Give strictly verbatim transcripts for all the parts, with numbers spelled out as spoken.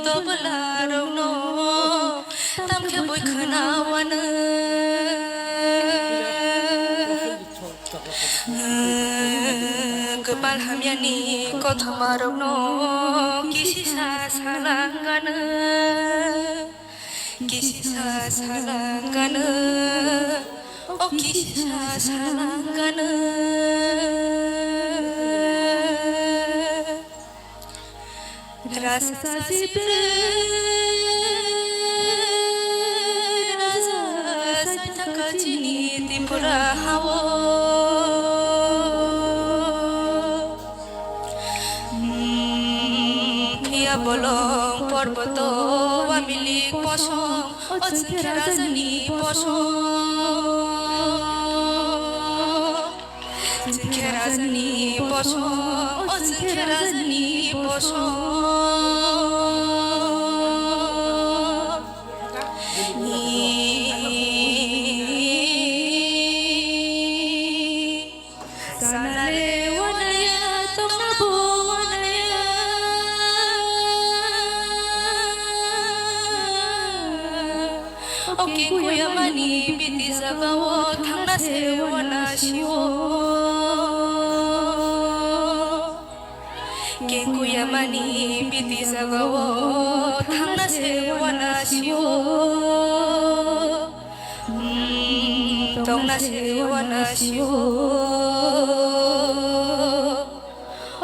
Tobla rokno tamkhe bui khwnawano. Kwpal hamyani kothoma rokno kisisa salangano. Kisisa salangano. O kisisa salangano. Rasa sipre, rasa saithaka chini Tripura hao. Hmm, phiya bolong porboto wamilik posong, o chwngkhe rajani posong. Chwngkhe rajani bosong, o chwngkhe rajani bosong. Sanare wanaya, tongna bo wanaya. O kengkuyamani biti jagao thangna se wana sio. Kengkuyamani biti jagao thangna se wana sio. Hmm, tongna se wana sio.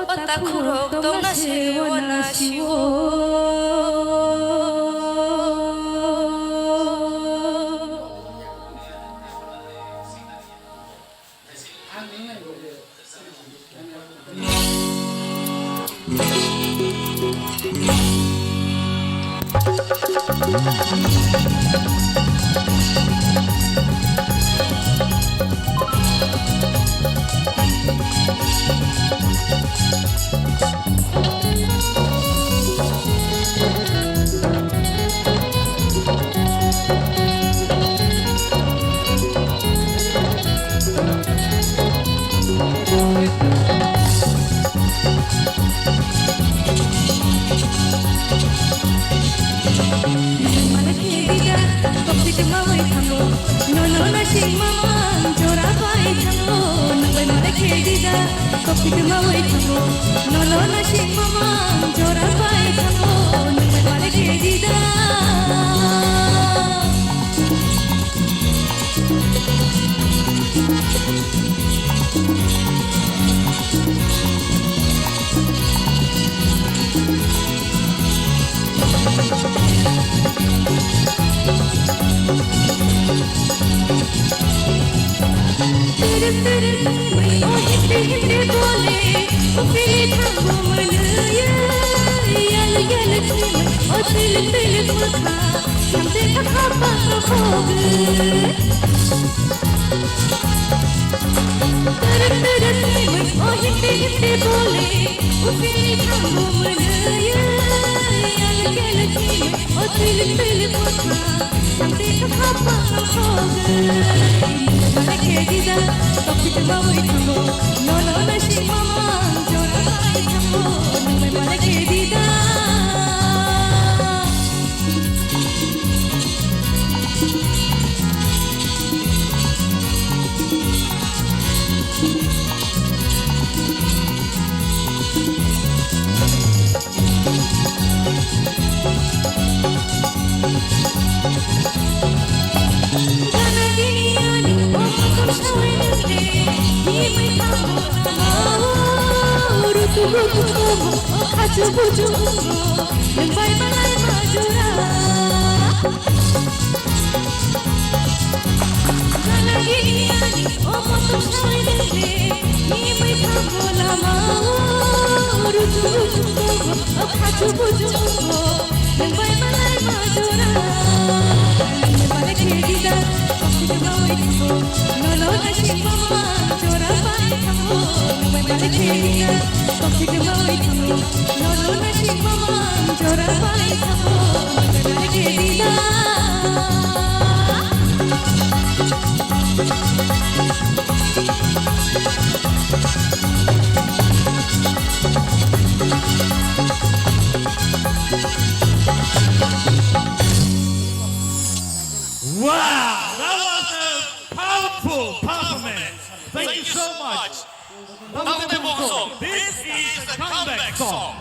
O takhurok tongna se wana sio. so much. Tamo tei bo song. This is a comeback song.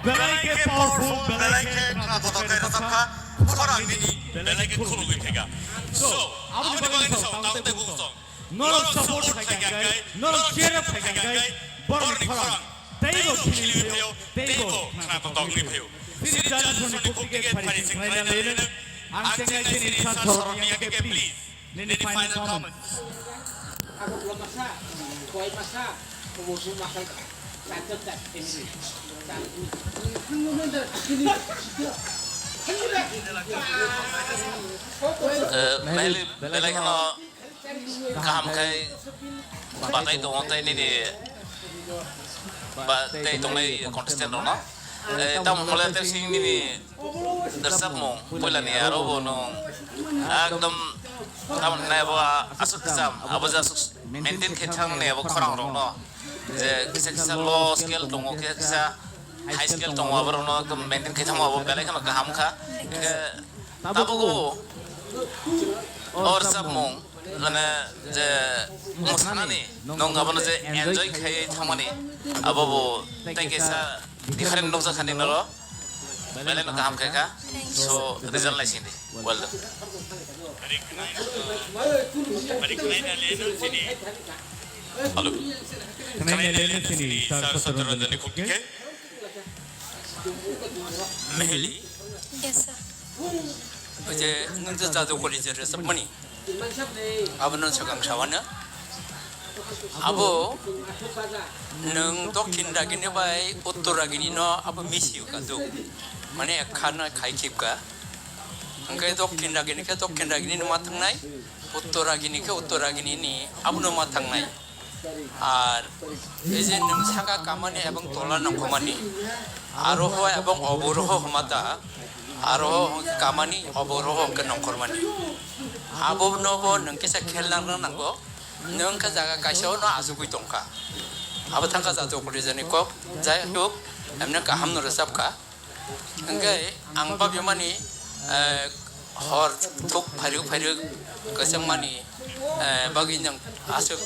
Belai khe powerful, belai khe khna kotor khe rwchapkha. Khorang nini belai khe khulugwi theka. So, aboni bagwi song, tamo tei bo song. Norok support khai khai, norok cheer up khai khai, borokni khorang teibo khiliwi phaio, teibo khna kotor wngwi phaio. Sri Jani Soni Khukti khe phari sing khlaina lene. Ang chengnai sini sa soroni yake please. Nini final comments. Eh, Mehli, belai kheno kaham khai batai tongo tei nini ba tei tongnai contestant rokno. Eh, tamo hwnle tei sini nini rwchapmung puilani aro bo nwng ekdom tamo hwnle bo aswk kwcham abo je aswk maintain khe thang ni abo khorang rokno je kisa kisa low scale tongo kisa kisa high scale tongo abo rokno ekdom maintain khe thangma abo belai kheno kaham kha. Hingkhe tabuk o o rwchapmung mane je mwsanani nwng abono je enjoy khai thangmani abo bo tei kaisa different nukjakha nini oro. Belai no kaham khe kha. So result naising di. Well done. Hello. Khwnai nai le sini sir Satya Ranjan ni khuk dikhe. Meheli. Yes, sir. Oje nwng je jadu koli je resap mani. Abono swkang sawana. Abo nwng dokhin ragini bai uttor ragini no abo misi ka duk. Mane ekha na khai khip ka. Hingke dokhin ragini khe dokhin ragini no ma thangnai. Uttor ragini khe uttor ragini ni abono ma thangnai. Ar ei je nwng saka kamani ebong tola nongkhormani, aroho ebong oboroho hwmata, aroho kamani oboroho hwnkhe nongkhormani. Abono bo nwng kisa khel nang nango, nwng khe jaga kaisa no achugwi tongkha. Abo thangkha jatokoli jani kok, jai hok, emne kaham no rwchapkha. Hingke ang babimani, eh, hor thuk phairuk phairuk kwchangmani, eh, bagwi nwng aswk,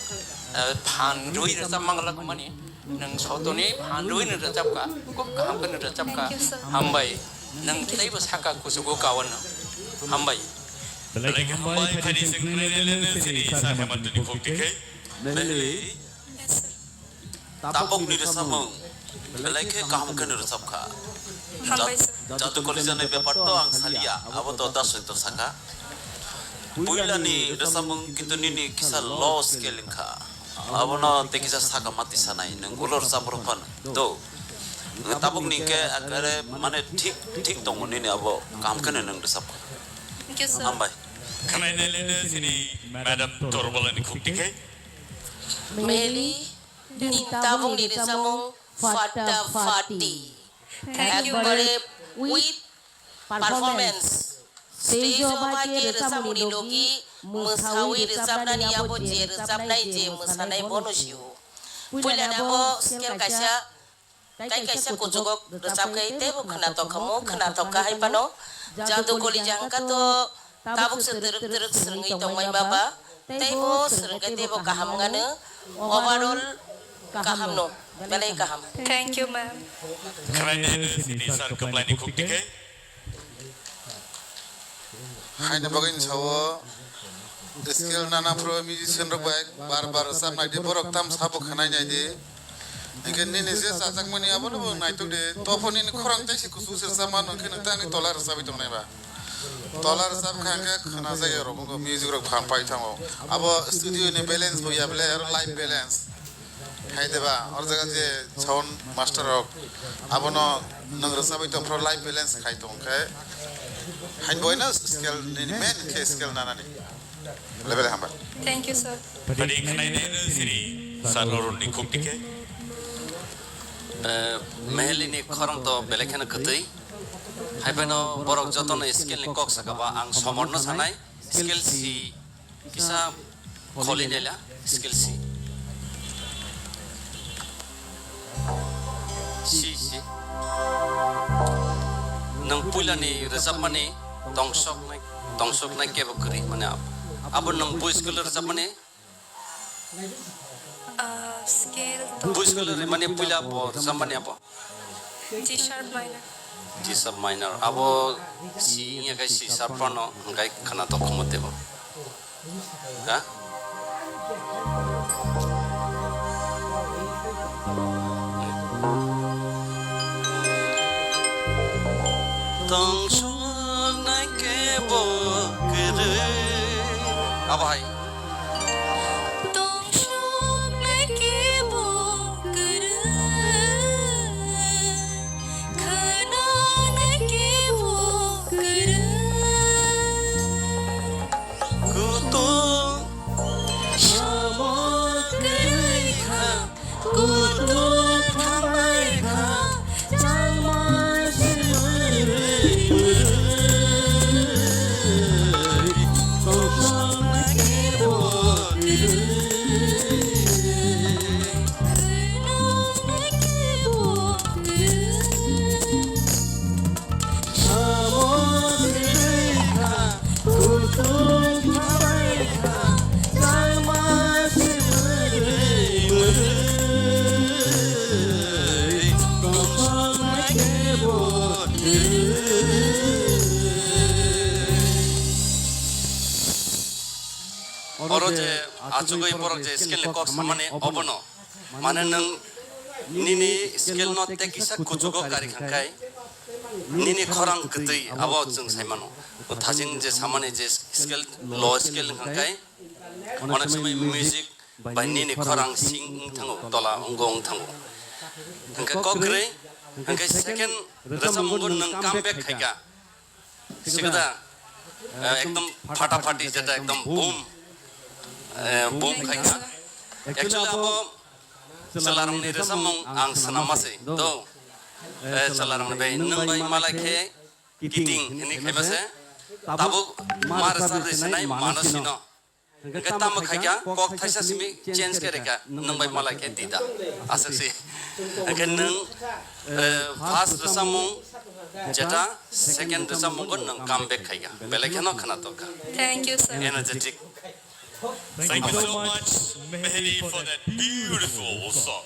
eh, phan rwi rwchap mangla kwmani nwng sotoni phan rwi nwng rwchapkha, khub kaham khe nwng rwchapkha. Thank you, sir. Hambai. Nwng teibo saka kuchugo kawan nwng. Hambai. Belai khe hambai, phaidi sing khlai le le sini sa heman tini khuk tikhe. Belai. Yes, sir. Tabukni rwchapmung belai khe kaham khe no rwchapkha. Hambai sir. Jadu koli janai bepar to ang salia, abo to da soi to saka. Puilani rwchapmung kintu nini kisa low scale wngkha. Abono tei kisa saka mati sanai, nwng ulo rwchap rw phan do. Tabukni khe ekare mane thik, thik tongo nini abo kaham khe no nwng rwchapkha. Thank you, sir. Hambai. Khwnai nai le sini Madam Torbolani khuk tikhe. Meli. Nini tabukni rwchapmung Fatta Fatti. Thank you, ekbare with performance. Stage o bai khe rwchapmungni logi mwsawi rwchapnani abo je rwchapnai je mwsanai bono sio. Puilani abo scale kaisa, tei kaisa kuchugo rwchapkhai teibo khwnathok khamu, khwnathok kha hai phano. Jadu koli jangkha to tabuk se twrwk twrwk swrwngwi tongmai baba, teibo swrwngkhe teibo kaham wngano, overall kaham no, belai kaham. Thank you, ma'am. Khwnai nai le sini sir kwplaini khuk tikhe. Haini bagwi sao skill nana phuru musician rok bai bar bar rwchap nai di, borok tam sabo khwnai nai di. Hingke nini je chajakmani abono bo naitok de. Tophoni ni khorang tei si kusu se sama nang khe nang tei ani tola rwchapwi tongnai ba. Tola rwchap kha hingke khna jaya rok wngkha, music rok phan pai thango. Abo studio ni balance bo ya bele aro live balance. Hai de ba, or jaga je sound master rok abono nang rwchapwi tong phro live balance khai tong khe. Hai boina scale ni main khe scale nanani. Lebele hambai. Thank you, sir. Tadi khwnai nai no sini sir Arun ni khuk tikhe. Eh, Meheli ni khorang to belai kheno kwtwi. Hai phano borok jotono skill ni kok saka ba ang somor no sanai. Skill si kisa kholi nela skill si. Si, si. Nwng puilani rwchapmani tongsoknai, tongsoknai kebo kwrwi, mane abo, abo nwng bui school rwchapmani? Scale to. Bui scale rimani puila bo rwchapmani abo. G sharp minor. G sharp minor. Abo C wngya khe C sharp phano hwnkhe khwna tok khumut tebo. Ha? Tongsuknai kebo kwrwi. Abo hai. Tongsuknai kebo kwrwi. Khwnanai kebo kwrwi. Kutung samo kwrwi kha. Kutung thambai kha, changma se mwrwi mwrwi, kongsong na kebo kwrwi. Khwnang na kebo kwrwi. Samo kwrwi kha, kutung thambai kha, changma se mwrwi mwrwi, kongsong na kebo kwrwi. Oro je achugwi borok je scale ni kok samani obono. Mane nwng nini scale no tei kisa kuchugo kari kha khai, nini khorang kwtwi abo chwng sai mano. Thajin je samani je scale, low scale wngkha khai, onek somoi music bai nini khorang sing wng thango, tola wnggo wng thango. Hwnkhe kok kwrwi, hwnkhe second rwchapmung nwng come back khaikha. Sikada, eh, ekdom phata phati jeta ekdom boom, eh, boom khaikha. Actually abo chwlarokni rwchapmung ang swnamma se. To, eh, chwlarokni bai, nwng bai malai khe kiting hwnwi khaima se. Tabuk ma rwchap rwi sinai mano sino. Hwnkhe tamo khaikha, kok thaisa simi change khe rwkha, nwng bai malai khe dida. Aswk si. Hwnkhe nwng, eh, first rwchapmung jeta, second rwchapmung bo nwng come back khaikha. Belai kheno khwnatok kha. Thank you, sir. Energetic. Thank you so much, Mehdi, for that beautiful song.